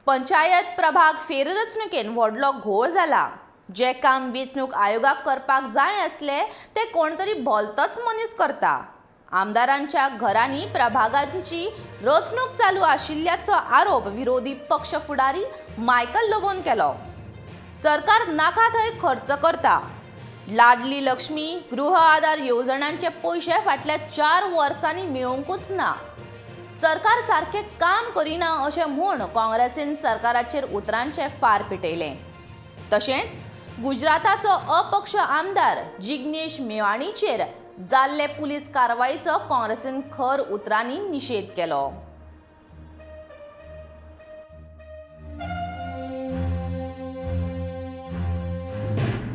पंचायत प्रभाग फेररचणुकेन व्हडलो घोळ जाला. जे काम वेंचणूक आयोगाक करपाक जाय आसले ते कोण तरी भलतोच मनीस करता. आमदारांच्या घरांनी प्रभागांची रचणूक चालू आशिल्ल्याचो आरोप विरोधी पक्ष फुडारी मायकल लोबोन केलो. सरकार नाका थंय खर्च करता. लाडली लक्ष्मी, गृह आधार येवजण्यांचे पयशे फाटल्या 4 वर्सांनी मेळोवंकूच ना. सरकार सारकें काम करिना अशें म्हूण काँग्रेसीन सरकाराचेर उतरांचे फार पेटयले. तशेंच गुजराताचो अपक्ष आमदार जिग्नेश मेवाणीचेर जाल्ले पुलीस कारवायेचो काँग्रेसीन खर उतरांनी निशेध केलो.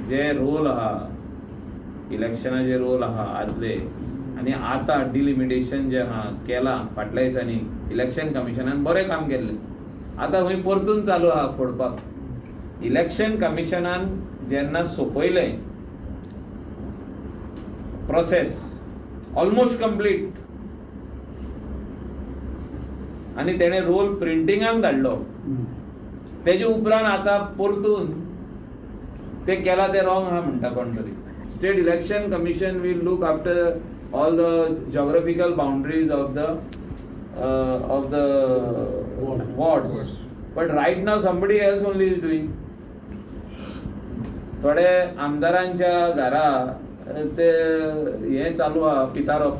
जे रोल आहा इलेक्शनाचे रोल आहा आदले आनी आतां डिलिमिटेशन जे आहा केलां फाटल्या दिसांनी इलेक्शन कमिशनान बरें काम केल्लें, आतां खंय परतून चालू आहा फोडपाक. इलेक्शन कमिशनान जेन्ना सोंपयलें प्रोसेस ऑलमोस्ट कंप्लीट आनी तेणें रोल प्रिंटिंगाक धाडलो, तेजे उपरांत आतां परतून ते केला ते रॉंग आहा म्हणटा कोण तरी. State election commission will look after all the geographical boundaries of the wards, but right now somebody else only is doing. थोडे आमदारांच्या घरा ते हें चालू आहा पितारप.